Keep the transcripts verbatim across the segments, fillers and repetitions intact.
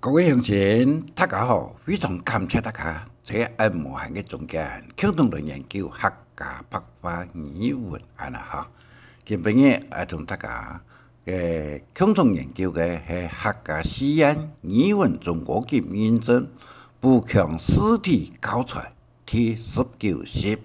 各位鄉親，大家好，非常感謝大家在恁無閒个中間，共同來研究客家白話語文恁呢哈。今晡日愛同大家，呃，共同研究个係客家四縣語文中高級認證補強試題教材第十九集。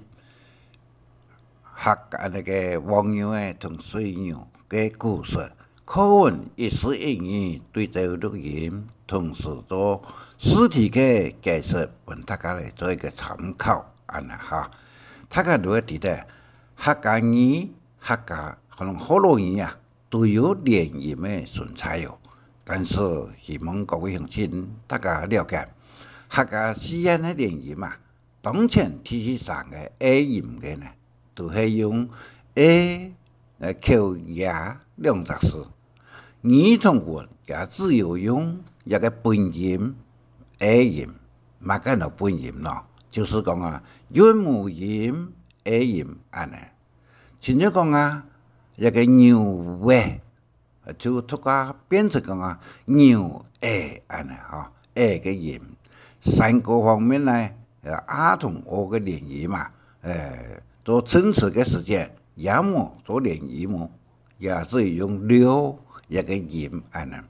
客家，該个黃牛仔同水牛个故事，課文一字一語對照錄音，同時做試題个解釋，分大家來做一個參考，恁呢哈。大家都會知得，客家語、客家，可能學老語啊，都有連音个存在哦。但是希望各位鄉親大家了解，客家四縣个連音啊， 當前第四聲个a音个呢，都係用a，呃，口a兩隻字。語同文也只有用一個本音a音，麼个个本音咯？就係講啊，韻母音a音恁呢。親像講啊，一個牛仔， 就讀啊，變成講啊，牛仔恁呢吼，仔个音。山歌方面呢，呃，a同o个連音嘛，呃，做正詞个時節，也無做連音哦，也係用六這個音恁呢。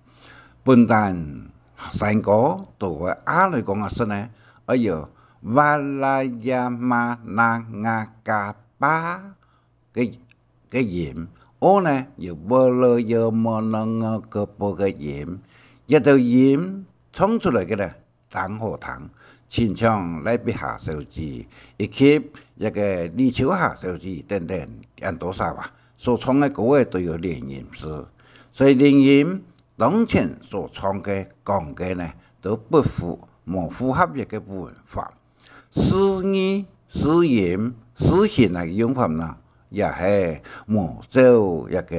本旦山歌都會a來講啊，係呢，哎喲，哇啦呀嘛那nga嘎巴， 个，个音。o呢，有b、l、y、m、n、ng、g、b个音。這兜音唱出來个呢，當好聽，親像賴碧霞小姐，以及這個李秋霞小姐等等，恁多儕啊，所唱个歌仔都有連音字。所以連音當前所唱个、講个呢，都不符，無符合這個文法。 字義、字音、字形个用法呢，也係無照這個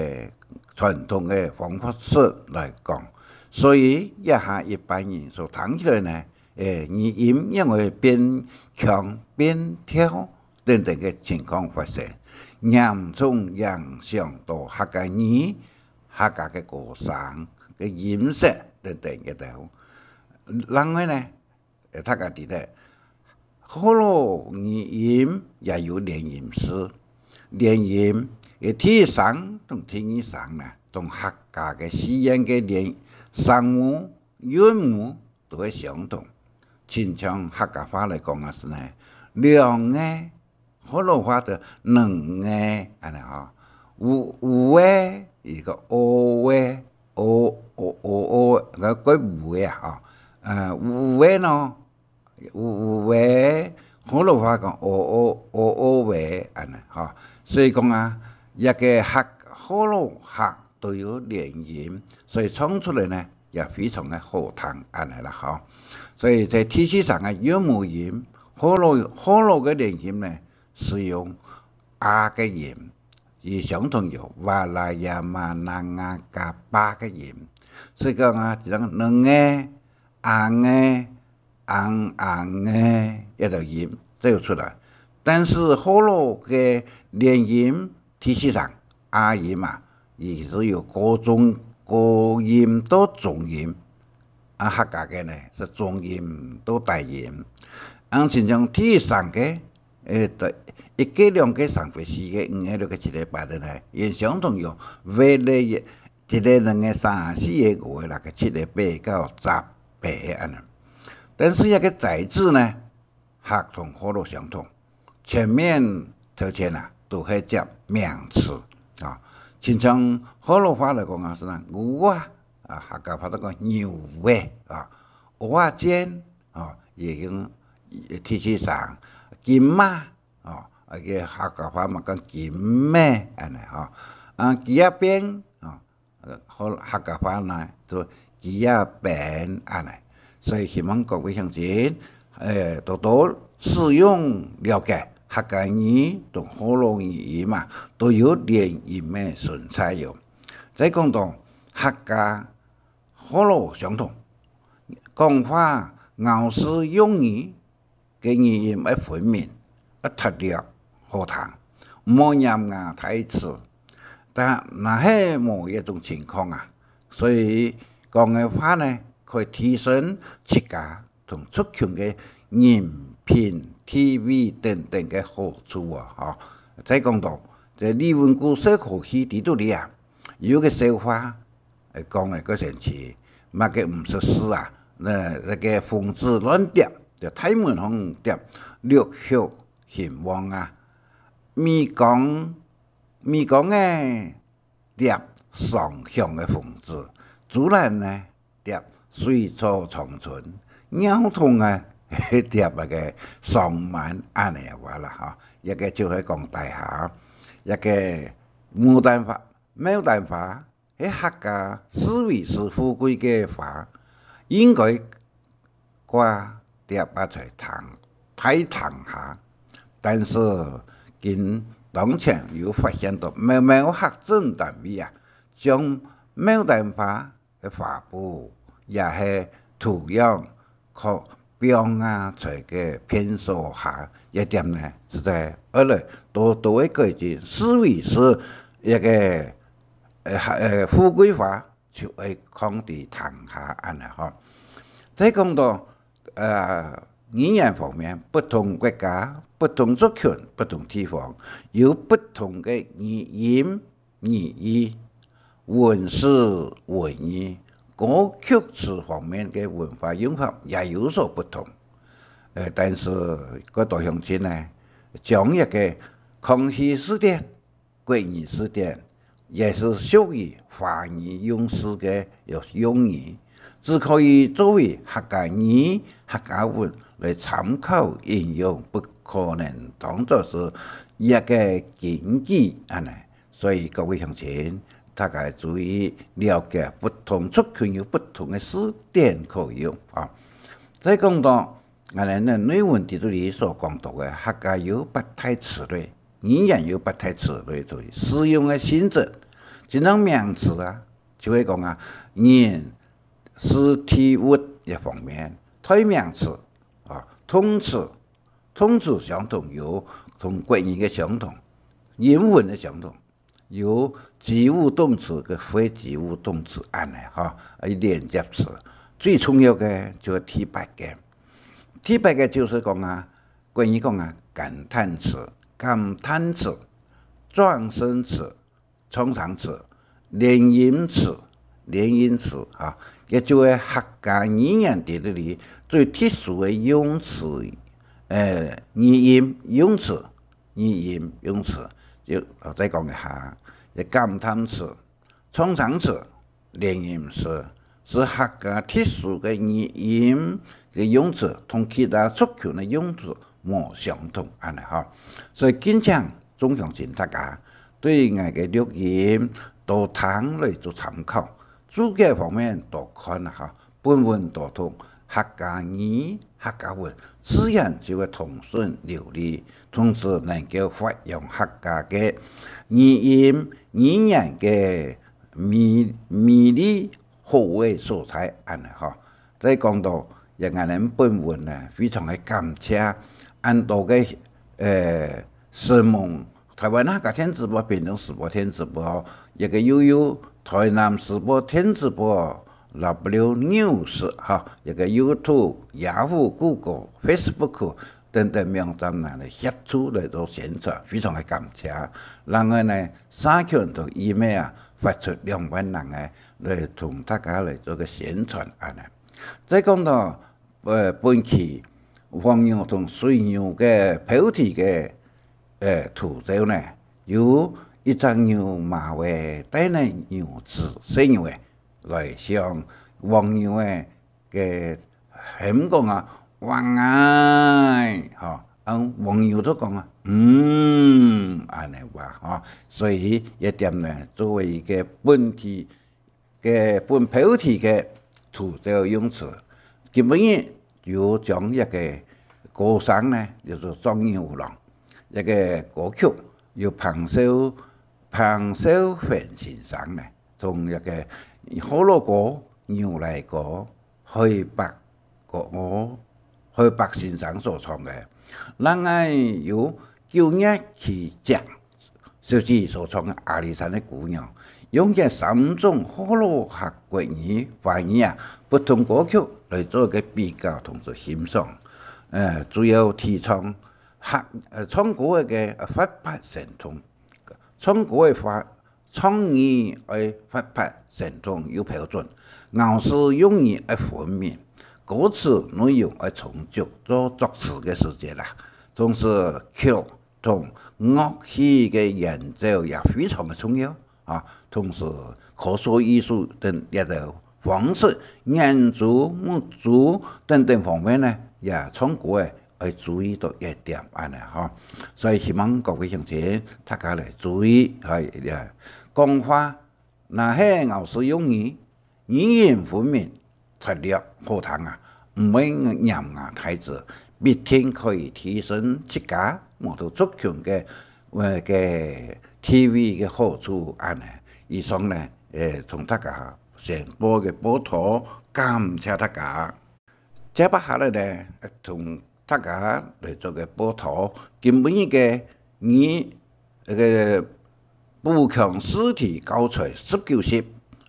傳統个方法式來講。所以這下一般人所聽起來呢，誒，語音也會變腔、變調等等个情況發生，嚴重影響到客家語、客家个歌聲个音色等等个兜。另外呢， 呃，大家知得，學老語音也有連音字。連音，誒，第一聲同第二聲呢，同客家个四縣个連聲母、韻母都會相同。親像客家話來講啊，係呢，兩个 學老話就兩个恁呢吼。有，有个，一個o个，o，o，o，o，該个有个啊，吼。呃，有个呢，有，有个，學老話講o，o，o，o个恁呢吼。所以講啊，這個客，學老客都有連音，所以唱出來呢， 也非常个好聽，恁呢啦吼。所以在第四聲个韻母音，學老，學老个連音呢，係用a个音，也相同有哇啦呀嘛那nga嘎巴个音。所以講啊，就像兩个、啊个、ang、ang个，這兜音都有出來。但是學老个連音，第四聲 a音啊，佢係有高中，高音到中音。啊，客家个呢，係中音到低音。啊，親像第一聲个，誒，第一个、兩个、三个、四个、五个、六个、七个、八个呢，也相同有v、l、一个、兩个、三个、四个、五个、六个、七个、八个到十个恁呢。但是這个在字呢， 客同學老相同，前面頭前啊，都係接名詞啊。親像學老話來講啊，係呢，牛啊，啊，客家話都講牛仔啊，蚵仔煎啊，也用第四聲，金馬啊，啊，个客家話嘛講金馬恁呢吼。啊，雞仔冰啊， 呃，好，客家話呢，就雞仔冰恁呢。所以希望各位鄉親，呃，多多使用了解客家語同學老語音嘛，都有連音个存在喲。再講到客家學老相同，講話咬字用語 个語音愛分明，愛脱力，好聽，毋好黏牙佇嘴。但若係無這種情況啊，所以講个話呢，可以提升自家同族群个人品、地位等等个好處哦，吼。再講到，這李文牯笑科戲裡肚裡啊，有个笑話，誒，講个蓋神奇，麼个毋識字啊，那，那个紅紙亂疊，就大門項疊，綠色興旺啊。米缸，米缸誒，疊上香个紅紙，竹籃呢，疊水草長春，尿桶啊，疊那个上滿恁呢話啦，吼。這个就係講大下，這个牡丹花、牡丹花，係客家自為之富貴个花，應該 掛貼啊在廳，大廳下。但是今當前又發現到某某客政單位啊，將牡丹花个花布也係圖樣，可放啊在个便所下，這點呢，實在愛來多多个改進，自為之一个，呃，呃，富貴花 就愛囥在廳下恁呢吼。再講到，呃，語言方面，不同國家、不同族群、不同地方，有不同个語音、語義、文字、文義、歌曲詞方面个文化用法也有所不同。呃，但是，各位鄉親呢，將一个康熙字典 國語字典，也係屬於華語用字个用語，只可以作為客家語、客家文來參考應用，不可能當作係一个根據恁呢。所以各位鄉親，大家注意了解不同族群有不同个字典可用啊。再講到 𠊎等个內文裡肚裡所講到个，客家有八大詞類，語言有八大詞類，對，使用个性質，就像名詞啊，就係講啊，人、事、地、物一方面，代名詞啊，動詞，動詞相同有同國語个相同，英文个相同。 有及物動詞个非及物動詞恁呢吼，啊，連接詞，最重要个就係第八个。第八个就係講啊，關於講啊，感嘆詞、感嘆詞、狀聲詞、創聲詞、連音詞、連音詞啊，也就係客家語言裡肚裡最特殊个用詞，呃，語音用詞。 語音用詞，就，呃，再講一下，這感嘆詞、創聲詞、連音詞，係客家特殊个語音个用詞，同其他族群个用詞無相同，恁呢吼。所以敬請眾鄉親大家對𠊎个錄音多聽來做參考，註解方面多看啊吼。 本文多讀，客家語、客家文，自然就會通順流利，同時能夠發揚客家个語音、語言个美，美麗好个所在，恁呢吼。再講到，也𠊎等本文呢，非常个感謝，恁多个，呃，承蒙 臺灣客家電子報、屏東時報電子報，一个又有臺南時報電子報、W News吼，一个YouTube、Yahoo、Google、Facebook等等網站呢，來協助來做宣傳，非常个感謝。另外呢，社群同email啊，發出兩萬人个來同大家來做个宣傳恁呢。再講到 呃，本期黃牛同水牛个標題个，呃，圖像呢，有一隻牛嫲仔帶等牛子，細牛仔，來向黃牛仔个喊講啊，「旺仔」，吼，恁黃牛就講啊，「嗯」，恁呢話，吼。所以這點呢，作為一个本地 个本標題个圖像用詞。今晡日有將一个歌星呢，叫做張牛郎，一个歌曲由彭少，彭少芬先生呢，同一个學老歌、牛奶歌、海白 歌，海白先生所唱个。另外有九月去井小姐所唱个《阿里山的姑娘》，用這三種河洛客國語、華語啊，不同歌曲來做一個比較同時欣賞。呃，主要提倡客，呃，唱歌个活潑生動，唱歌个話，唱語愛活潑生動又標準，咬字用語愛分明，歌詞內容愛充足，做作詞个時節啦。同時，曲同樂器个演奏也非常个重要啊。同時，口說藝術等這兜方式，眼珠、目珠等等方面呢，也唱歌个愛注意到一點恁呢吼。所以希望各位鄉親大家來注意，哎，講話若係咬字用語，語音分明， 脫力好聽啊，毋會黏牙帶齒，必定可以提升自家，無到族群个，呃，个地位个好處恁呢。以上呢，呃，同大家宣布个報導，感謝大家。接下來呢，呃，同大家來做个報導，今晡日个語 該个補強試題教材十九集，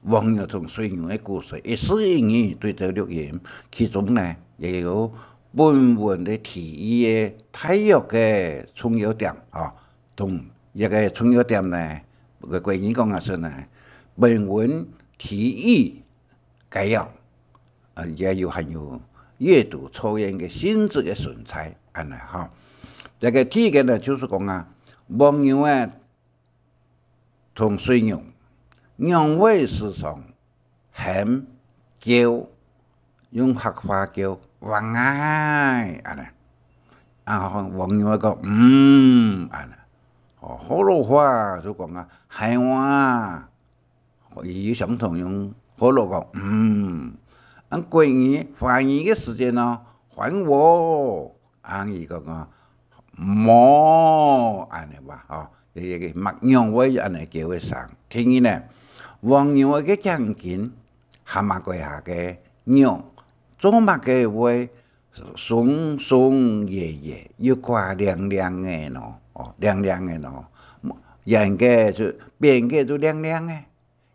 黃牛同水牛个故事，一字一語對照錄音。其中呢，也有本文个題意个大約个重要點啊，同一个重要點呢，个國語講啊係呢，本文題意 該樣，啊，也有含有閱讀錯誤个性質个存在，恁呢吼。這个第一个呢，就係講啊，黃牛仔同水牛，仰會時常喊叫，用客話叫，「哇唉」，恁呢。啊，黃牛仔講，「嗯」，恁呢。哦，河洛話就講啊，「係哇」。 佢相同用河洛講，「嗯」。啊，國語、華語个時節呢，「還我」，啊，佢講啊，「無」，恁呢哇，吼，這个麼仰會恁呢叫个聲。第二呢，黃牛个頸根，蛤蟆胲下个肉，做麼个會 鬆鬆軟軟，又掛靚靚个喏，哦，靚靚个喏。圓个就，扁个就靚靚个，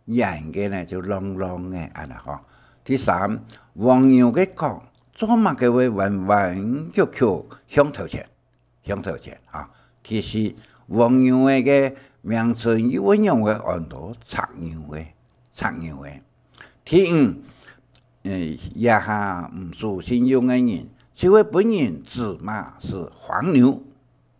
圓个呢就浪浪个，恁呢吼。第三，黃牛个角，做麼个會彎彎曲曲向頭前，向頭前啊？第四，黃牛个名稱又會仰會安到赤牛个，赤牛个？第五， 呃，這下毋守信用个人，就會分人指罵係黃牛，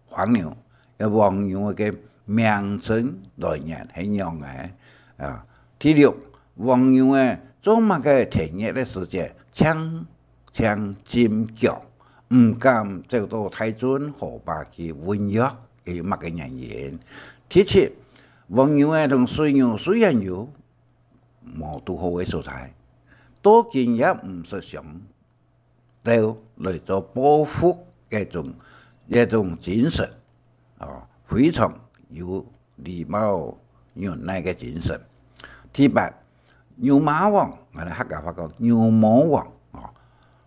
黃牛，呃，黃牛个名稱來源係仰仔啊？第六，黃牛仔做麼个天熱个時節，淨淨浸腳，毋敢走到大圳河壩去搵藥，係麼个原因？第七，黃牛仔同水牛雖然有 無堵好个所在，到今也毋識相鬥來做報復个種，這種精神，哦，非常有禮貌忍耐个精神。第八，牛嫲王，𠊎等客家話講牛魔王，哦，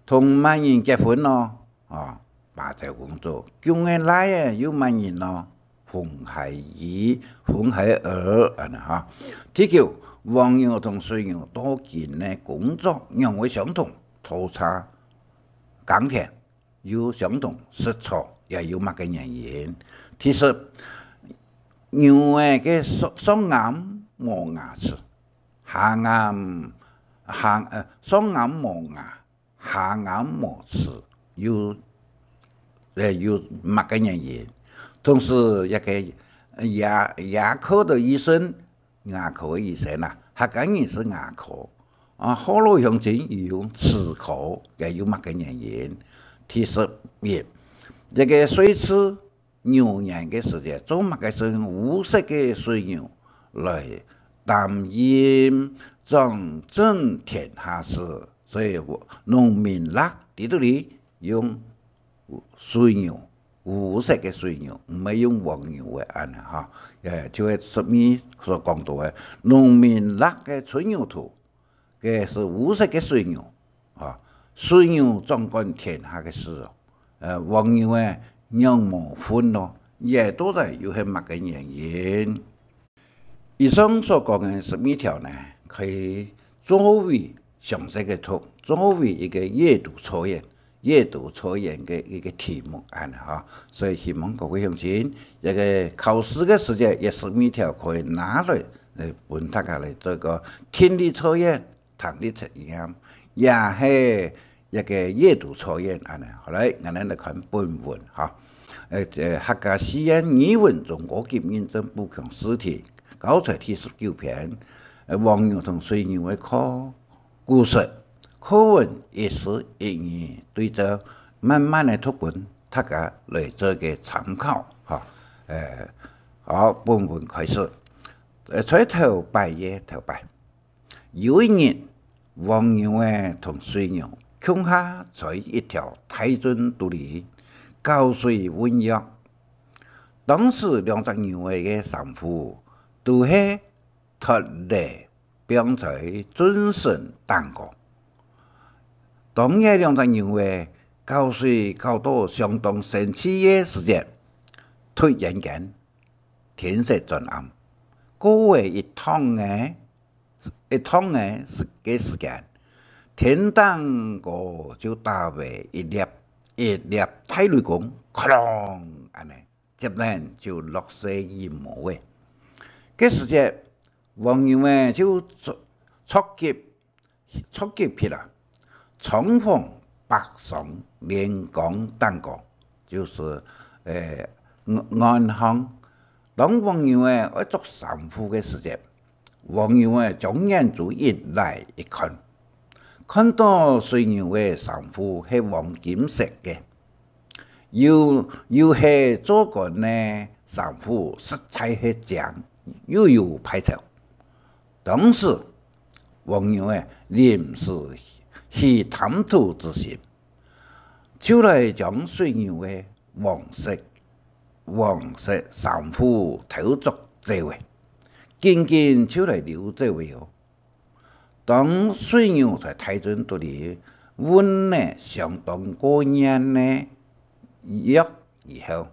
同麼人結婚咯？ 哦，爸就講做，降个倈仔有麼人咯？紅孩兒、紅孩兒，恁呢哈。第九，黃牛同水牛到今呢，工作仰會相同，拖車、耕田，又相同，食草也有麼个原因？第十，牛仔个上，上頷無牙齒，下頷，下，呃，上頷無牙， 下頷無齒，有，呃，有麼个原因？同時，這个牙，牙科个醫生，牙科个醫生啊，客家人係牙科，啊，河洛鄉親有齒科，也有麼个原因？第十一，這个歲次 牛年个時節，做麼个係用烏色个水牛來擔任掌政天下事？所以農民曆在肚裡用水牛，烏色个水牛，毋係用黃牛个恁呢哈。誒，就係十二所講到个農民曆个春牛圖， 个係烏色个水牛，啊，水牛掌管天下个事哦。呃，黃牛仔仰無份咯，這到底又係麼个原因？以上所講个十二條呢，可以作為詳細个讀，作為一個閱讀測驗，閱讀測驗个一個題目恁呢哈。所以希望各位鄉親，這個考試个時節，這十二條可以拿來，呃，分大家來做一個聽力測驗、聽力測驗，也係 一個閱讀測驗恁呢。好，來，𠊎等來看本文哈。呃，這客家四縣語文中高級認證補強試題，教材第十九篇，呃，黃牛同水牛个課，故事，課文一字一語對照，慢慢个讀分大家來做一個參考哈。呃，好，本文開始。呃，在頭擺个頭擺。 有一日，黃牛仔同水牛共下在一條大圳肚裡搞水運藥。當時兩隻牛仔个衫褲都係脫了，放在圳身頂高。當這兩隻牛仔搞水搞到相當生趣个時節，突然間，天色轉暗，過了一趟仔 一趟仔時，个時間，天頂高就打了一粒，一粒大雷公，哐啷恁呢，接等就落細雨毛仔。該時節，黃牛仔就著，著急，著急去啊， 衝往北上連江頂高，就係，呃，岸，岸項。當黃牛仔愛著衫褲个時節，黃牛仔將眼珠一拉一看，看到水牛个衫褲係黃金色个，又，又係做官个衫褲，實在係靚，又有派頭。 當時，黃牛仔臨時起貪圖之心，就來將水牛个黃色，黃色衫褲偷著走仔，緊緊就來溜走仔哦。當水牛在大圳肚裡運了相當過癮个藥以後，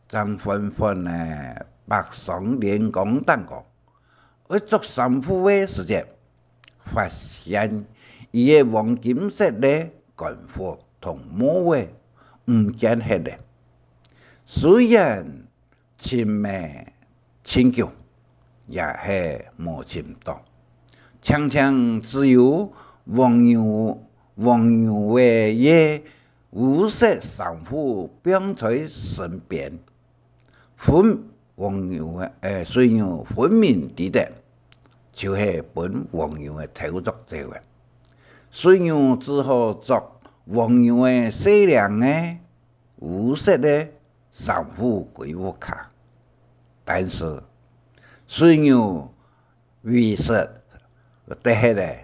正緩緩仔北上連江頂高，愛著衫褲个時節，發現佢个黃金色个官服同帽仔毋見忒了。雖然尋了盡久，也係無尋著，淨淨只有黃牛，黃牛仔个 烏色衫褲放在身邊，分黃牛仔，呃，水牛分明知得，就係分黃牛仔偷著走个。水牛只好著黃牛仔細領个烏色个衫褲歸屋下。但是，水牛 為食得忒个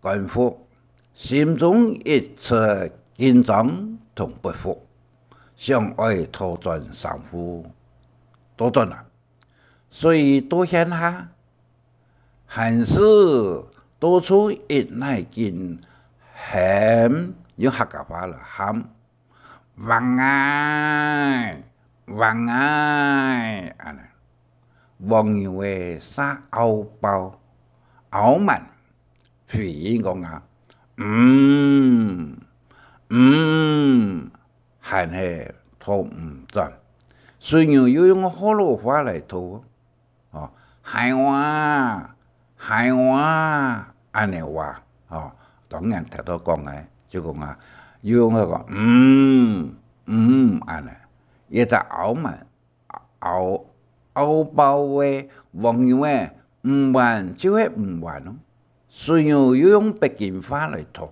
官服，心中一直緊張同不服，想愛討轉衫褲，倒轉啊，所以到現下，還係到處一耐緊喊，用客家話來喊：「黃牛，黃牛！」恁呢。 黃牛仔煞拗爆，拗蠻，回應講啊：「嗯，嗯！」還係討毋轉。水牛又用學老話來討：「哦，害我啊，害我啊！」恁呢話，哦，當然頭頭講个，就講啊，又用該個「嗯，嗯！」恁呢，一直拗蠻， 拗，拗爆个黃牛仔，毋還就係毋還哦。水牛又用北京話來討：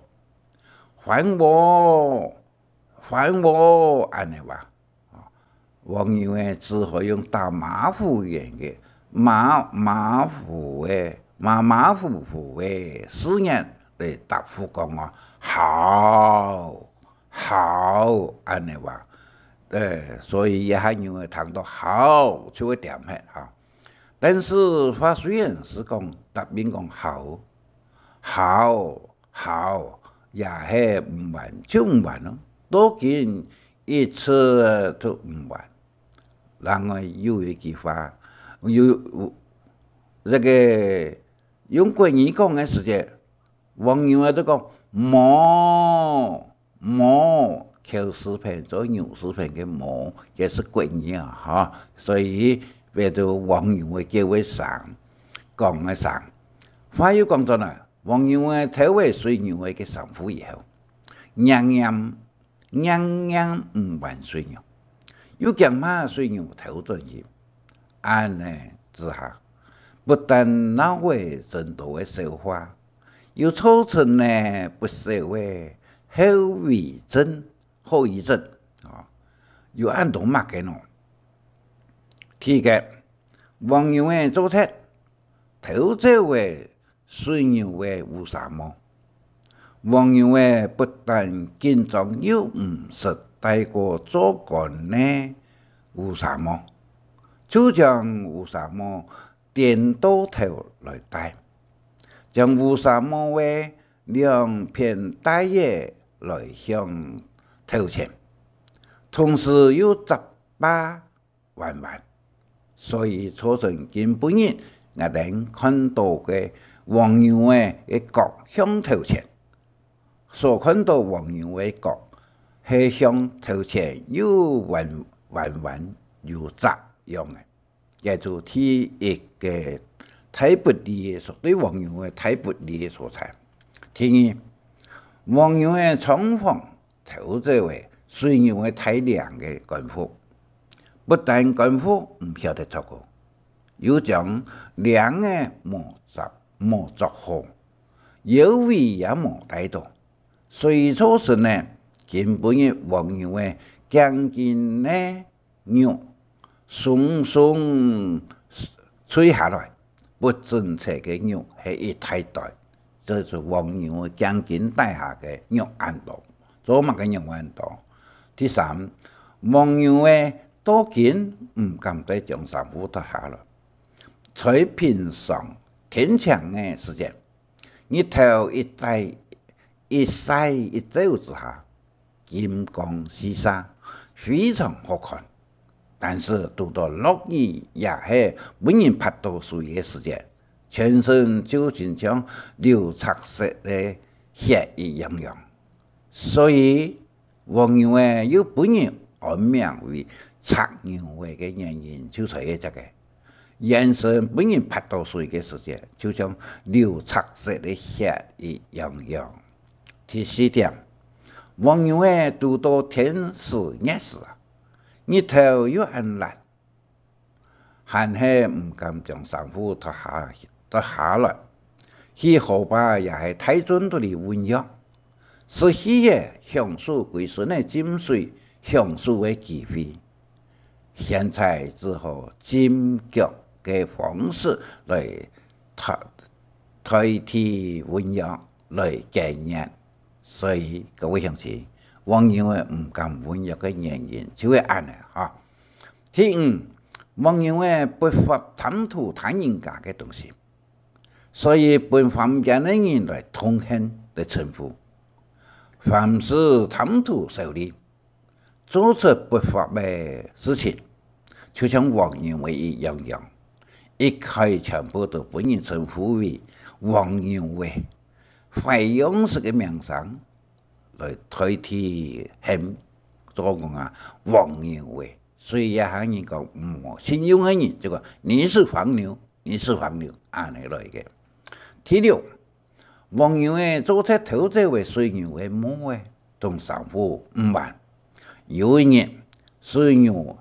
「還我，還我！」恁呢話。黃牛仔只好用打馬虎眼个，馬，馬虎个，馬馬虎虎个字眼來答覆講哦：「好！」 「好！」恁呢話。呃，所以這下牛仔聽到「好」就會恬忒哈。但是話雖然係講答應講「好，好，好」，也係毋還就毋還咯，到今一直都毋還。另外有一句話，有，這個用國語講个時節，黃牛仔就講：「無，無！」口字邊做牛字邊个無，這係國語啊，哈。所以，這就黃牛仔叫个聲，講个聲。話又講轉來，黃牛仔偷了水牛仔个衫褲以後，硬硬，硬硬毋還水牛，又驚怕水牛偷轉去。恁呢之下，不但鬧了真多个笑話，又造成了不少个後遺症、後遺症啊！有恁多麼个呢？第一個，黃牛仔做賊，偷走了水牛个烏紗帽。黃牛仔不但緊張又毋識戴過做官个烏紗帽，就將烏紗帽顛倒頭來戴，將烏紗帽个兩片帶仔來向頭前，同時又眨巴彎彎，所以造成今晡日𠊎兜看到个黃牛仔个角向頭前。所看到黃牛仔个角係向頭前又彎，彎彎又眨樣个。這就第一個大不利个所，對黃牛仔大不利个所在。第二，黃牛仔倉皇偷走了水牛仔大領个官服，不但官服毋曉得著个，又將領仔無著，無著好，腰圍也無戴到，所以造成呢，今晡日黃牛仔頸根个肉鬆鬆垂下來，不整齊个肉係一大堆。這係黃牛仔頸根底下个肉恁多。做麼个肉恁多？第三，黃牛仔到今毋敢再將衫褲脫下來。在平常天晴个時節，日頭一晒，一晒一照之下，金光四射，非常好看。但是堵到落雨也係分人潑到水个時節，全身就親像流赤色个血一樣樣。所以，黃牛仔又分人安名為赤牛仔个原因就在於這個，全身分人潑到水个時節，就像流赤色个血一樣樣。第四點，黃牛仔堵到天時熱時啊，日頭又恁辣， 還係毋敢將衫褲脫下，脫下來。去河壩也係大圳肚裡汶藥，失去了享受歸身个浸水享受个機會。現在只好浸腳个方式來代，代替汶藥來解熱。所以，各位鄉親，黃牛仔毋敢汶藥个原因就係恁呢哈。 第五，黃牛仔不法貪圖他人家个東西，所以分凡間个人來痛恨、來憎惡。凡事貪圖小利，做出不法个事情，就像黃牛仔一樣樣，一概全部都分人稱呼為黃牛仔，壞樣式个名聲來代替喊，做講啊，黃牛仔。 所以這下人講無信用个人，就講你是黃牛，你是黃牛，恁呢來个。第六，黃牛仔做賊偷走个水牛个帽仔同衫褲毋還。有一日，水牛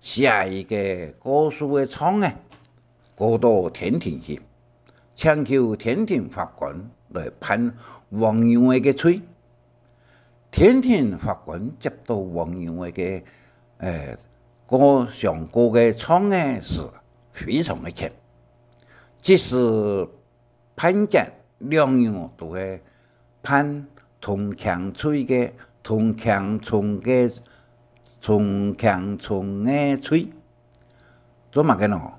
寫一個告訴个狀仔，告到天庭去，請求天庭法官來判黃牛仔个罪。 天庭法官接到黃牛仔个，呃，告，上告个狀仔時，非常个譴。即時判決兩牛都係判同輕罪个，同輕重个，同輕重个罪。做麼个呢？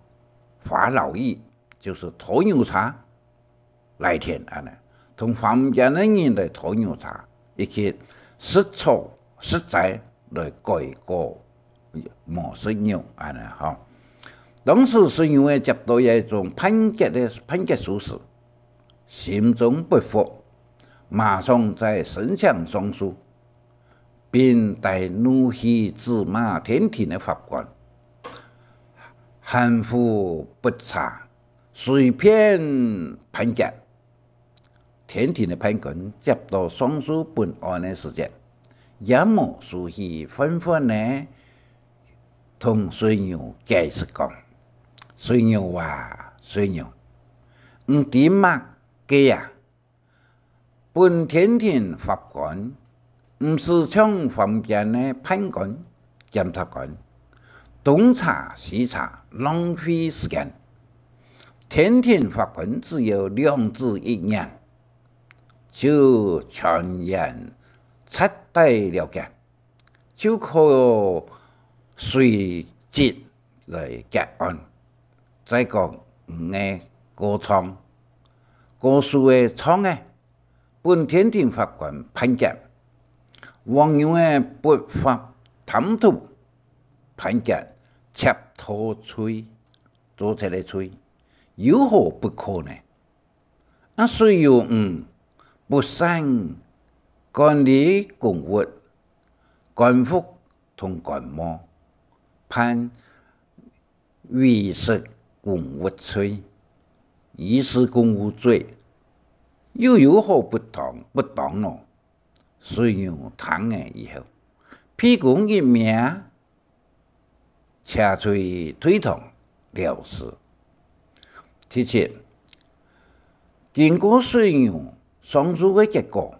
罰螻蟻，就係拖牛車， 犁田恁呢，同凡間个人來拖牛車，以及食草食齋來改過無食肉恁呢吼。當時水牛仔接到這種判決个判決書時，心中不服，馬上在申請上訴，並帶怒氣指罵天庭个法官，含糊不差，隨便判決。天庭个判官接到上訴本案个時節，也無輸去憤憤呢，同水牛解釋講：「水牛啊，水牛，你知麼个啊？本天庭法官毋係像凡間个判官、檢察官，東查西查，浪費時間。天庭法官只要兩指一捻，就全然徹底了解，就可隨即來結案。再講你个告狀，告訴个狀仔，本天庭法官判決，黃牛仔不法貪圖，判決直到罪，做出个罪，有何不可呢？」啊，水牛毋不善管理公物、官服同官帽，犯遺失公物罪、遺失公物罪，又有何不當不當呢？水牛聽了以後，卑躬一瞇，且隨退堂了事。第七，經過水牛上訴个結果，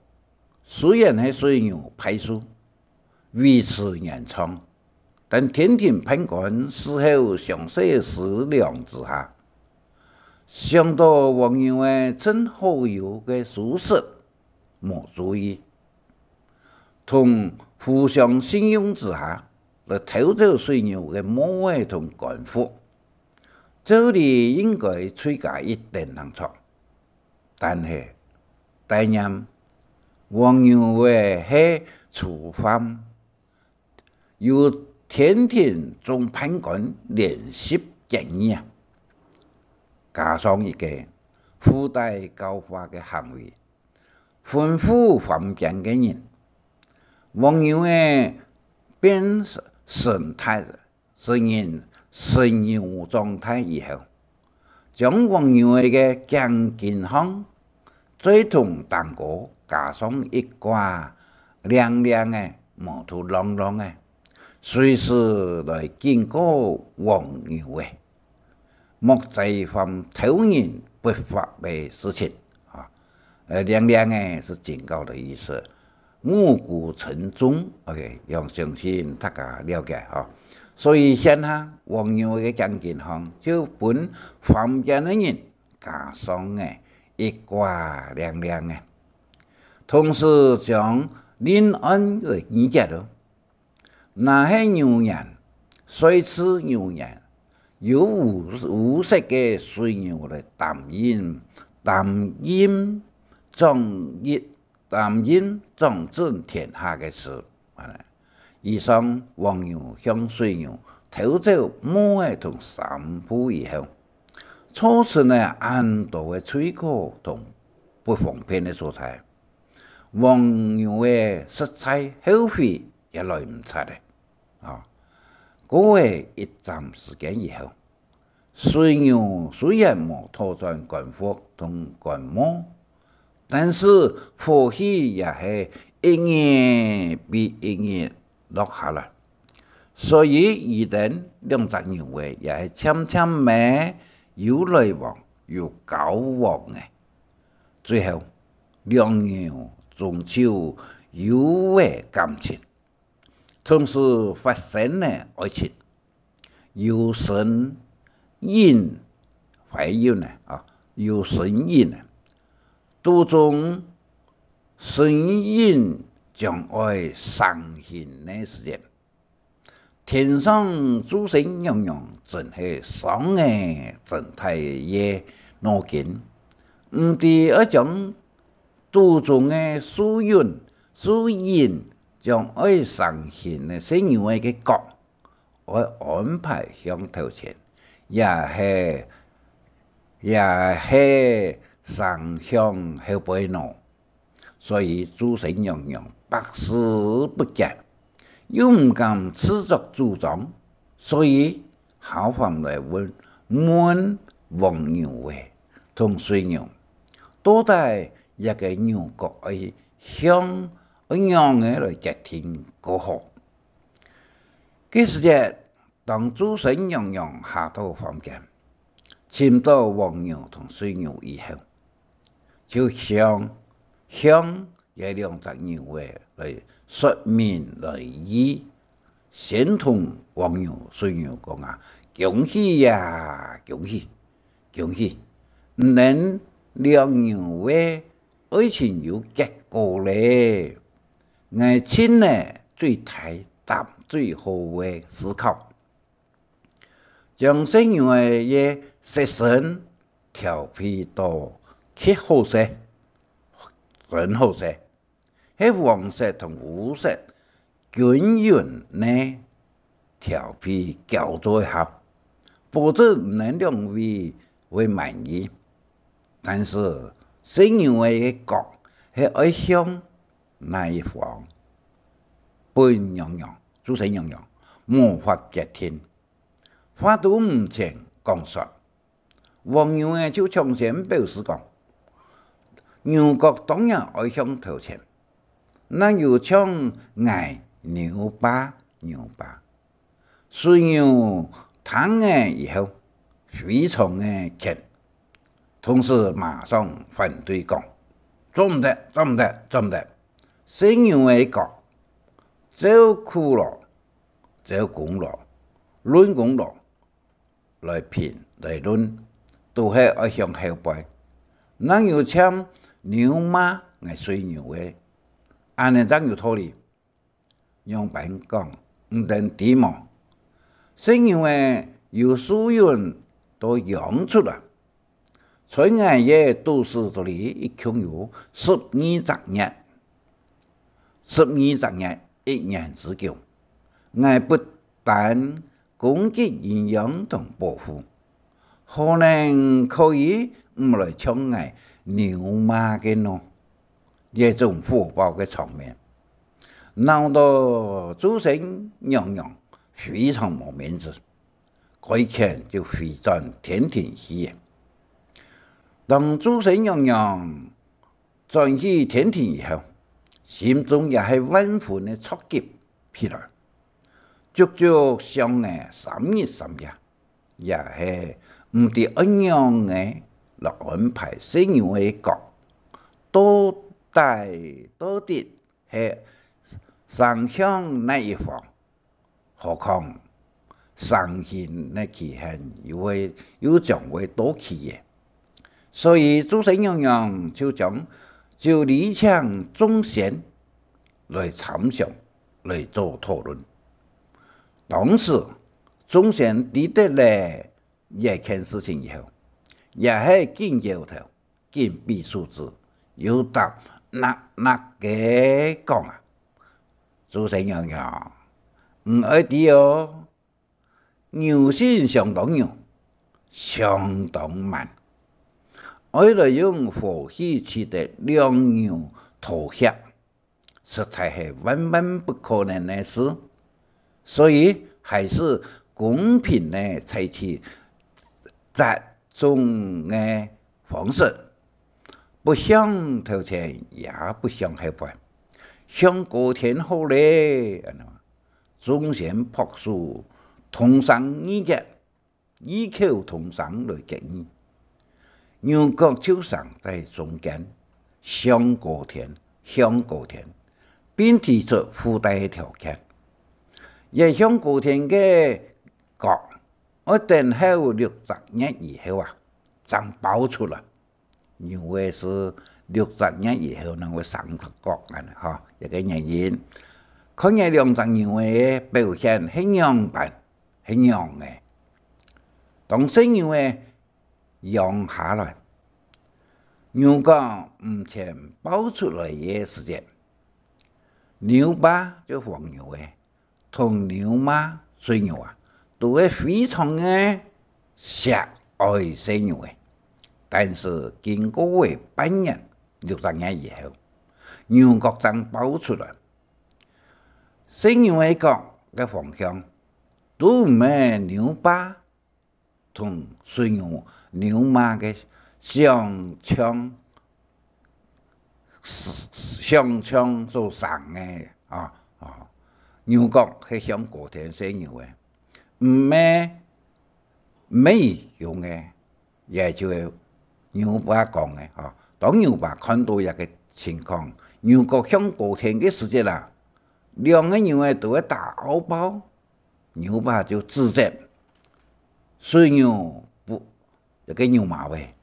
雖然係水牛敗訴，維持原狀，但天庭判官事後詳細思量之下，想到黃牛仔趁好友个疏失，無注意，同互相信用之下，來偷走水牛个帽仔同官服，照理應該罪加一等正著。但係，戴念黃牛仔係初犯， 由天庭總判官連續建議啊，加上一個附帶教化个行為，吩咐凡間个人，黃牛仔變神態，成人神牛狀態以後， 將黃牛仔个頸根項，再同頂高加上一掛靚靚仔、毛肚浪浪仔，隨時來警告黃牛仔，莫再犯偷人不法个事情啊。呃，靚靚仔係警告个意思。 五穀成種，OK，𠊎相信大家了解吼。所以現下黃牛个頸根項就分凡間个人加上个一掛靚靚仔，同時將令案个議決囉，若係牛年，歲次牛年，有烏烏色个水牛來擔任擔任掌一 擔任掌政天下个事。以上黃牛向水牛偷走帽仔同衫褲以後，造成了恁多个罪過同不方便个所在。黃牛仔實在後悔也來毋掣了。啊，過了一站時間以後， 水牛雖然無討轉官服同官帽，但是火氣也係一日比一日落下來。所以佢等兩隻牛仔也係漸漸仔有來往、有交往了。最後，兩牛終究有了感情， 同時發生了愛情，有身孕，懷孕了啊，有身孕了。肚中身孕將愛成形个時節，天上註生娘娘真係傷了真大个腦筋，毋知愛將肚中个受孕、受孕將愛成形个細牛仔个角， 愛安排向頭前，也係，也係生向後背呢。所以註生娘娘百思不解，又毋敢自作主張，所以敲門來問，問黃牛仔同水牛，到底這個牛角愛向，愛仰仔來決定較好。該時節，當註生娘娘下到房間，尋到黃牛同水牛以後，就向，向這兩隻牛仔來說明來意，先同黃牛、水牛講啊：「恭喜呀，恭喜，恭喜！你等兩牛仔愛情有結果咧！𠊎盡了最大膽、最好个思考，將細牛仔个色身調配到極好勢，真好勢，係黃色同烏色均勻个調配攪做一合，保證你等兩位會滿意。」但是細牛仔个角係愛向哪一方，本娘娘、註生娘娘無法決定，話都毋曾講煞。黃牛仔就搶先表示講：「牛角當然愛向頭前，若有像𠊎牛爸，牛爸。」水牛聽了以後，非常个譴，同時馬上反對講：「做毋得，做毋得，做毋得！細牛仔角，照苦勞，照功勞，論功勞來評來論，都係愛向後背。若有像牛嫲个水牛仔，恁呢正有道理。」仰般講，你等知無？細牛仔由受孕到養出來，在𠊎个肚屎肚裡一共有十二隻月，十二隻月，一年之久。𠊎不單供給營養同保護，可能可以毋來搶𠊎牛嫲个腦。這種火爆个場面，鬧到註生娘娘非常無面子，該譴就回轉天庭去了。當註生娘娘轉去天庭以後，心中也係萬分个著急起來，足足想了三日三夜，也係毋知愛仰仔來安排細牛仔个角，到底，到底係生向哪一方。 何況生興个期限又會，又將會到期了。所以註生娘娘就將，就禮請眾仙來參詳，來做討論。當時眾仙知得了這件事情以後，也係緊搖頭， 緊比手指，又答吶吶个講啊：「註生娘娘，你愛知哦，牛性相當牛，相當蠻，愛來用火氣取得兩牛妥協， 實在係萬萬不可能个事，所以還是公平个採取折中个方式，不向頭前，也不向後背，向高天好咧。」恁呢，眾仙拍手，同聲議決， 異口同聲來決議。牛角就生在中間，向高天，向高天，並提出附帶个條件：這向高天个角，愛等候六隻月以後啊，正包出來。 牛仔係六隻月以後正會生角恁呢吼，這個原因。看這兩隻牛仔个表現係仰般，係仰仔。當細牛仔養下來，牛角毋曾包出來个時節，牛爸就黃牛仔， 同牛嫲水牛啊，都係非常个惜愛細牛仔。但是經過仔半年、六隻月以後，牛角正爆出來。細牛仔角个方向，都毋係牛爸同水牛、牛媽个相像，相像所生个啊，啊，牛角係向高天細牛仔，毋係，毋係佢降个，也就係牛爸講个，啊。當牛爸看到這个情況，牛角向高天个時節啊，兩个牛仔都會打拗爆。 牛爸就指責水牛不，這个牛媽仔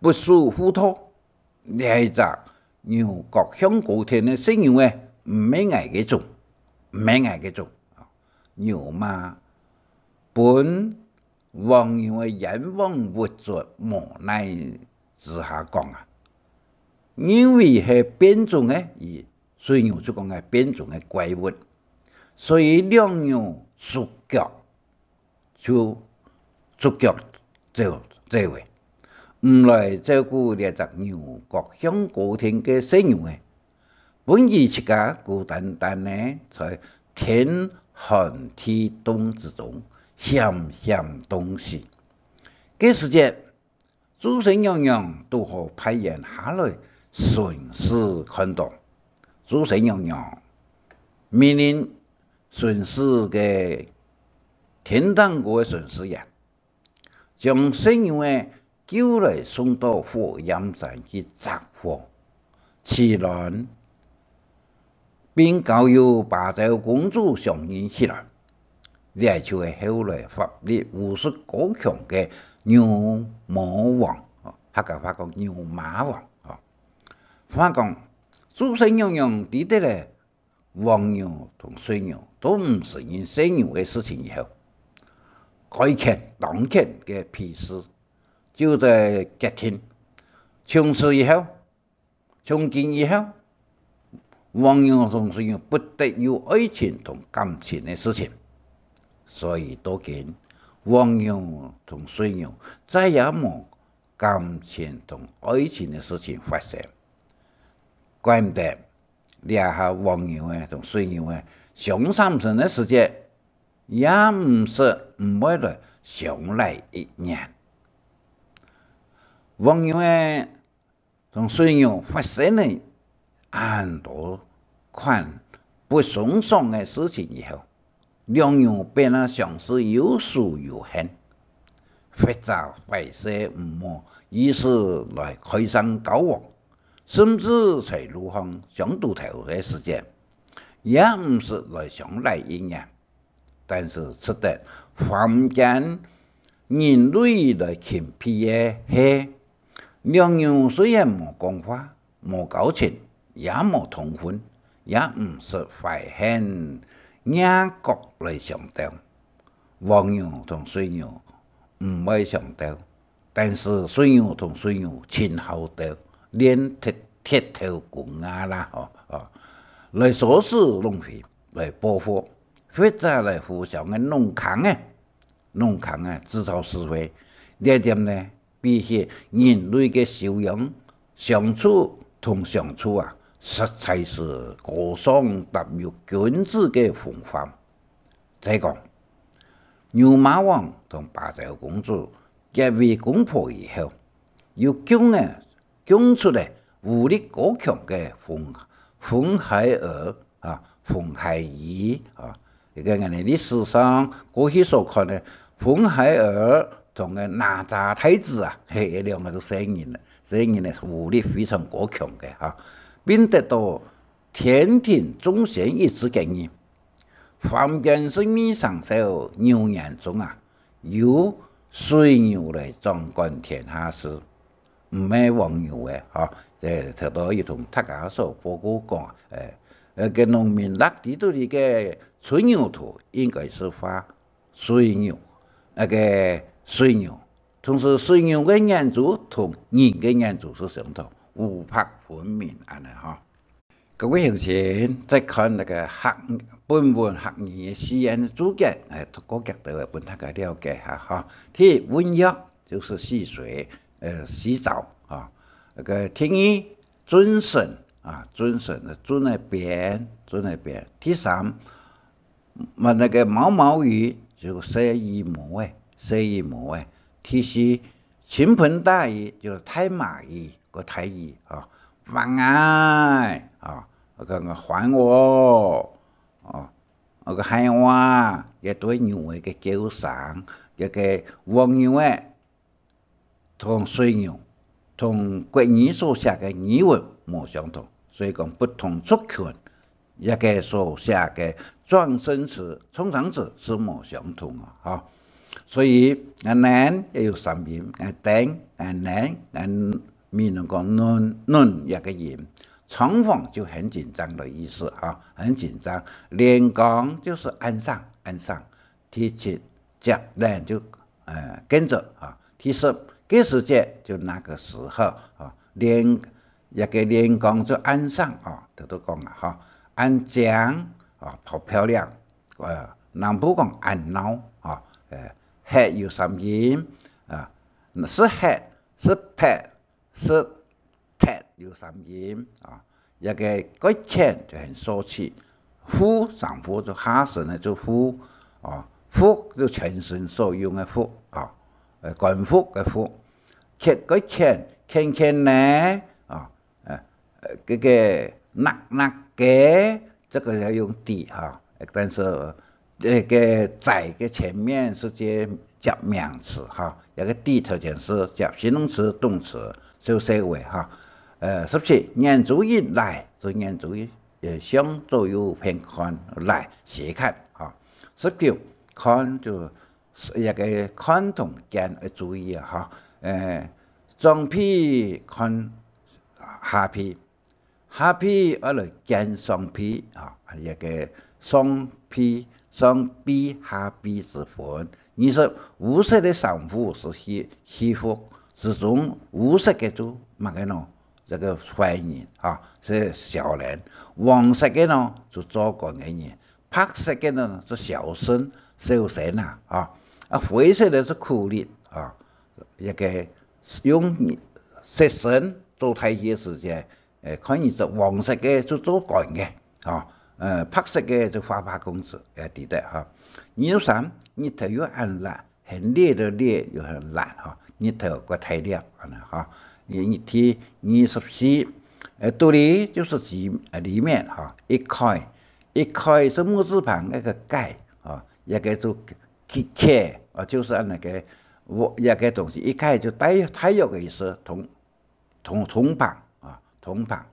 不守婦道，這隻牛角向高天个細牛仔，毋係𠊎个種，毋係𠊎个種。牛媽分黃牛仔冤枉屈足無奈之下講啊，認為係變種个，佢水牛就講係變種个怪物，所以兩牛束腳，就束腳走，走仔，毋來照顧這隻牛角向高天个細牛仔，分佢自家孤單單个在天寒地凍之中險險凍死。該時節， 註生娘娘堵好派人下來巡視看到，註生娘娘命令巡視个天頂高个巡視員，將細牛仔救來送到火焰山去擇火、取卵， 並交由芭蕉公主相認起來。這就係後來法力巫術高強个牛魔王，客家話講牛媽王。話講，註生娘娘知得了黃牛同水牛都毋承認細牛个事情以後，該譴當譴个批示，就在決定，從此以後， 從今以後，黃牛同水牛不得有愛情同感情个事情。所以到今，黃牛同水牛再也無感情同愛情个事情發生。怪毋得，這下黃牛仔同水牛仔相閃身个時節，也毋識毋會來相賴一言。黃牛仔 同水牛發生了恁多款不鬆爽个事情以後，兩牛變啊相似有仇有恨，或者壞勢毋好意思來開聲交往，甚至在路項相堵頭个時節，也毋識來相賴一言。 但是值得凡間人類來欽佩个係，兩牛雖然無講話、無交情，也無通婚，也毋識懷恨孽緣來相鬥。黃牛同水牛毋會相鬥， 但是水牛同水牛盡好鬥，連鐵，鐵頭公鴨啦，吼，吼，來唆使弄權，來報復，或者來互相个弄坑仔，弄坑仔，製造是非。這點呢，比起人類个修養、相處同相處啊，實在是高尚踏入君子个風範。再講，牛魔王同芭蕉公主 結為公婆以後，又降仔，降出了武力高強个紅，紅孩兒啊，紅孩兒啊，這个𠊎等歷史上過去所看个紅孩兒同个哪吒太子啊，係，這兩个都細人了，細人呢，武力非常高強个哈，並得到天庭眾仙一致建議，凡間十二生肖牛年中啊， 由水牛來掌管天下事，毋係黃牛仔，吼。這頭到有同大家所報告講，欸，呃，个農民落地肚裡个春牛圖應該係畫水牛，該个水牛，同時水牛个眼珠同人个眼珠係相同，烏白分明恁仔，吼。各位鄉親，再看那個客，本文客語四縣个註解，哎，過幾多个分大家了解下哈。第一，汶藥就是戲水，呃，洗澡哈。那個第二，圳神啊，圳神，圳个邊，圳个邊。第三，嘛，那個毛毛雨就細雨毛个，細雨毛个。第四， 傾盆大雨就大馬雨，个大雨，吼，橫𠊎，吼，該个還我，吼，該个喊話，這對牛仔个叫聲，這个黃牛仔同水牛，同國語所寫个語文無相同，所以講不同族群 這个所寫个狀聲詞、狀聲詞係無相同个，吼。所以，𠊎等也有三音，𠊎等、𠊎等、𠊎等，比如講，恁、恁這个音，倉皇就很緊張个意思，吼，很緊張。連江就係恁生、恁生。 第七，接等就，呃，跟著，哈。第十，該時節就那個時候，哈。連，這个連江就恁生，哈，頭頭講啊，哈，恁靚，哈，好漂亮，呃，南部講恁鬧，哈，呃，核有三音，啊，係核，係撇， 係撇有三音啊。這个蓋淺就係所取，覆，上覆就下身个就覆，啊，覆就全身所用个覆啊，呃，官覆个覆。淺，蓋淺，淺淺呢，啊，呃，呃，這个，那，那个，這个要用底哈，但是 這个在个前面係接，接名詞哈，這个底頭前係接形容詞、動詞，小細位哈。呃，十七，眼珠一拉，就眼珠一，呃，向左右片看，拉，斜看哈。十九，看就係這个看同見个注意啊哈。呃，上臂看下臂， 下臂愛來見上臂，啊，這个上臂，上臂下臂之分。二十，烏色个衫褲係戲，戲服，其中烏色个就麼个呢？這个壞人，啊，係小人。黃色个呢，就做官个人。白色个呢，係小生，小生啊，啊。啊，灰色个係苦力，啊。這个用色身做代替个時節， 呃，看你係黃色个就做官个，吼，呃，白色个就花花公子，也知得哈。二十三，日頭又恁辣，很烈个烈又很辣，吼，日頭个大烈，恁呢，吼。日，日，第二十四，呃，肚裡就係指，呃，裡面，吼，一塊，一塊係木字旁該个蓋，吼，這个就起，起，哦，就係恁呢个，這个東西，一蓋就大，大約个意思，同 同，同旁，啊，同旁。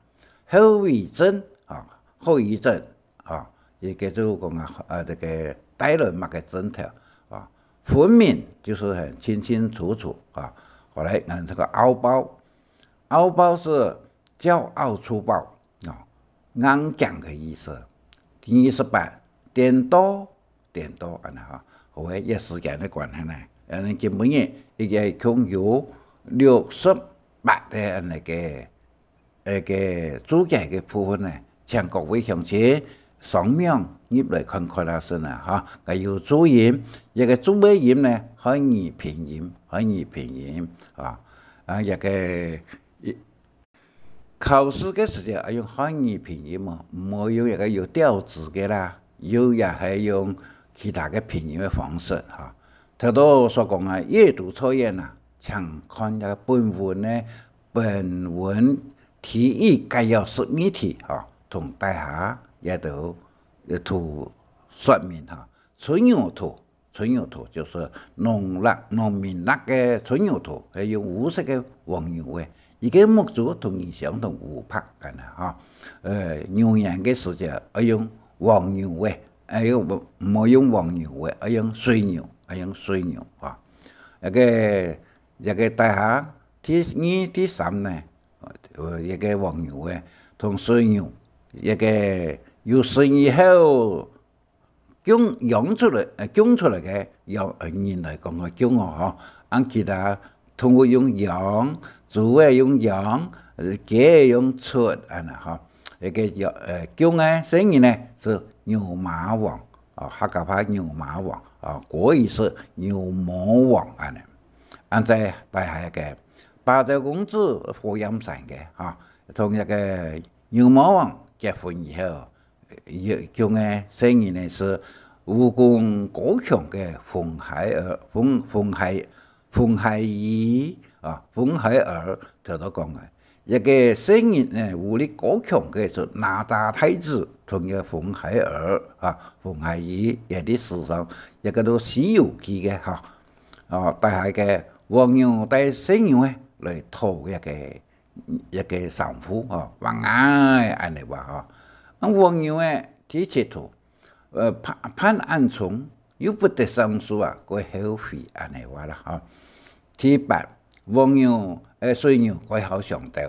後遺症，啊，後遺症，啊，也叫做講啊，呃，這个帶來麼个症頭，啊，分明就係很清清楚楚，啊。後來，嗯，這个傲暴，傲暴係驕傲粗暴，啊，硬頸个意思。第二十八，顛倒， 顛倒恁呢哈。好个，因為時間个關係呢，𠊎等今晡日一共有六十八个恁呢个，該个註解个部分呢，請各位鄉親上網入來看看啊先啊哈。該有注音，這个注个音呢，漢語拼音，漢語拼音啊，啊，這个 考試个時節愛用漢語拼音哦，毋好用一个有調子个啦，又也係用其他个拼音个方式哈。頭頭所講个閱讀測驗啊，請看這个本文呢，本文題意概要十二題哈，同大家也都，也都說明哈。春牛圖， 春牛圖就係農曆，農民曆个春牛圖，係用烏色个黃牛仔，佢个目珠同人相同烏白恁呢哈。呃，牛年个時節愛用黃牛仔，愛用，毋好用黃牛仔，愛用水牛，愛用水牛哈。該个，這个大家第二、第三呢，呃，這个黃牛仔同水牛，這个有生以後 降，養出來，呃，降出來个，養，呃，人來講个降哦，吼。恁其他動物用養，豬仔用養，呃，雞仔用出，恁呢，吼。這个，呃，降个細人呢，係牛魔王，哦，客家話牛魔王，哦，國語係牛魔王恁呢。恁仔大下个芭蕉公子火焰山个，哈，同這个牛魔王結婚以後，呃，降个細人呢係武功高強个紅孩兒，紅，紅孩，紅孩兒，啊，紅孩兒，頭頭講个。 一个細人呢，武力高強个就哪吒太子同个紅孩兒啊，紅孩兒也在歷史上一个都《西遊記》个哈。哦，帶下个黃牛帶細牛呢，來討一个，一个商戶哦，話𠊎恁呢話哈。啊，黃牛呢，第七圖， 呃，辦，辦恁重，又不得上訴啊，過後悔恁呢話啦，吼。第八，黃牛，呃，水牛蓋好相鬥，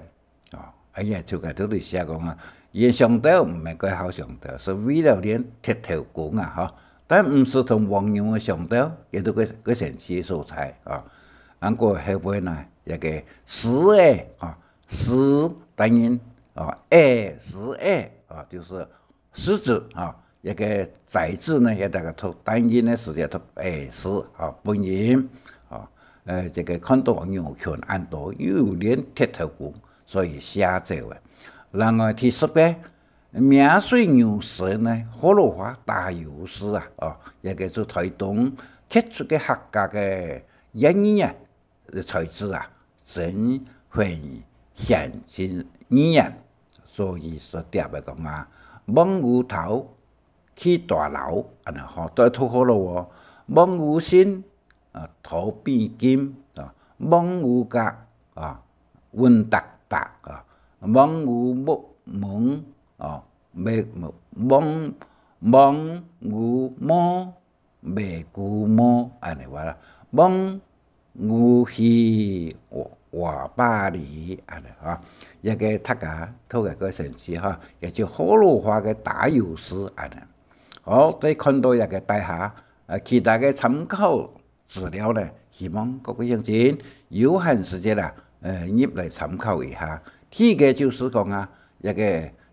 哦，哎呀，就該這裡寫講啊，佢相鬥毋係蓋好相鬥，係為了練鐵頭功啊，吼。但毋係同黃牛个相鬥，也都个，个神奇个所在啊。啊，過後背呢，一个獅仔啊，獅，當然啊，欸，獅仔啊，就係 獅子啊，一个崽子呢，也大家讀單音个時節讀欸字啊，本音啊。呃，這个看到牛群恁多，又有練鐵頭功，所以嚇走个。另外第十个，名水牛身呢，學老話打油詩啊，哦，這个係臺東傑出个客家个演員啊，才子啊，真會顯現語言，所以說特別講啊，望牛頭 去大樓，恁呢吼，都係讀好了哦。望牛身，啊，頭比金，啊，望牛角，啊，穩達達，啊，望牛目，門，啊，眉，望，望牛毛，眉龜毛，恁呢話啦。望 牛去，哇，哇，巴黎，恁呢吼。這个大家讀个過程時吼，也就學老話个打油詩恁呢。好，再看到這个底下，呃，其他个參考資料呢，希望各位鄉親有閒時節啦，呃，入來參考一下。第一个就係講啊，這个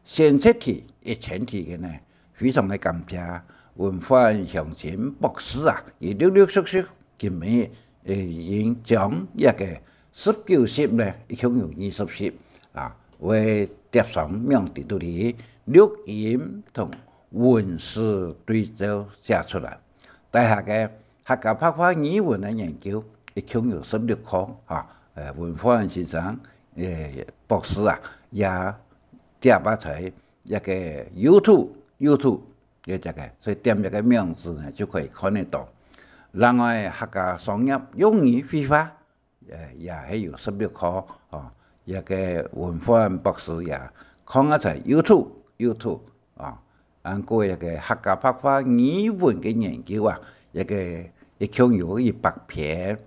選擇題、一千題个呢， 非常个感謝文煥鄉親博士啊，佢陸陸續續今晡日，呃，已經將這个十九集呢，一共有二十集啊，會疊上名在肚裡，錄音同文字對照寫出來。底下个客家白話語文个研究，一共有十六課哈，呃，文煥先生，呃，博士啊，也疊啊在 這个YouTube，YouTube，這个，所以點這个名字呢，就可以看得到。另外，客家商業用語會話，呃，也係有十六課，哦，這个文煥博士也放啊在YouTube，YouTube，哦，還過這个客家白話語文个研究啊，這个一共有一百篇。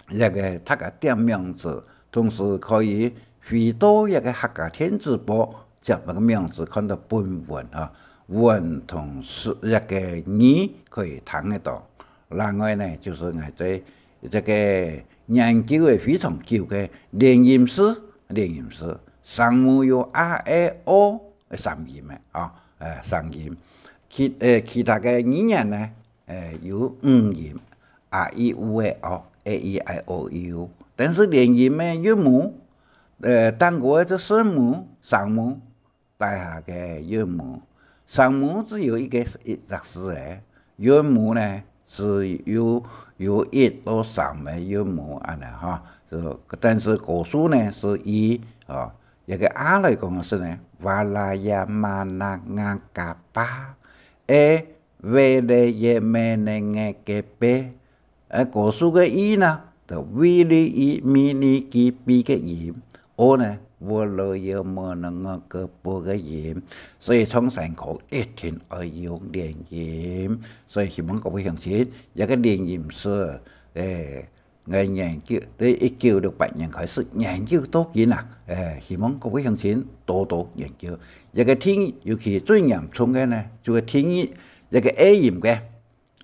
這个大家點名字，同時可以回到這个客家電子報，接該个名字看到本文哈，文同字，這个字可以聽得到。另外呢，就係𠊎對這个研究个非常久个連音字，連音字，聲母有a、e、o三音个啊，呃，三音。其，呃，其他个語言呢， 呃，有五音，a、i、u、e、o，a、e、i、o、u。但是連音个韻母，呃，頂高个這聲母、聲母，底下个韻母，聲母只有一个，一隻字个，韻母呢，係有，有一到三个韻母恁呢哈。就，但是個數呢，係一，哦，一个a來講係呢，哇啦呀嘛啦nga嘎巴，e 喂咧耶咩呢个个嗶。呃，個數个i呢，就wi li i、mi ni ki pi个音。o呢，喔咯喲么呢个个啵个音。所以唱山歌一定愛用連音。所以希望各位鄉親，這个連音字，欸， 𠊎研究，在一九六八年開始研究到今啊，欸，希望各位鄉親多多研究。這个定義，尤其最嚴重个呢，就係定義這个A音个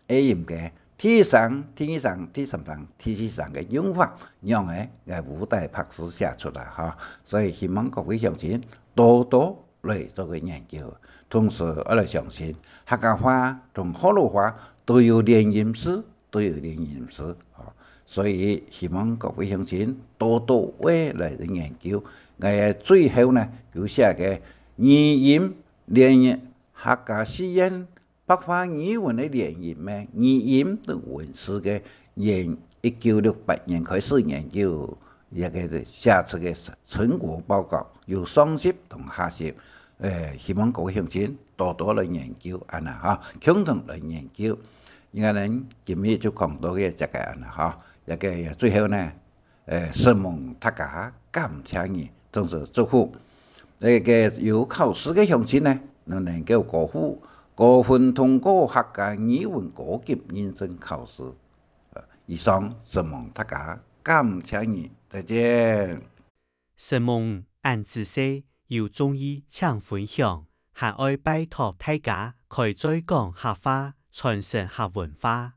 ，A音个第一聲、第二聲、第三聲、第四聲个用法，仰仔𠊎烏底白字寫出來哈。所以希望各位鄉親多多來做个研究。同時，愛來相信客家話同學老話都有連音字，都有連音字，吼。所以希望各位鄉親多多會來研究。𠊎最後呢，有寫个語音連音，客家四縣 白話語文个連音呢，語音同文字个研，一九六八年開始研究，這个寫出个成果報告，有上集同下集。呃，希望各位鄉親多多來研究，恁呢哈，共同來研究。應該呢，今日就講到个這个恁呢哈，這个最後呢， 呃，承蒙大家，感謝你，同時祝福。該个有考試个鄉親呢，你能夠高分，高分通過客家語文高級認證考試。呃，以上，承蒙大家，感謝你，再見。承蒙，恁仔細，有中意請分享，還愛拜託大家開嘴講客話，傳承客文化。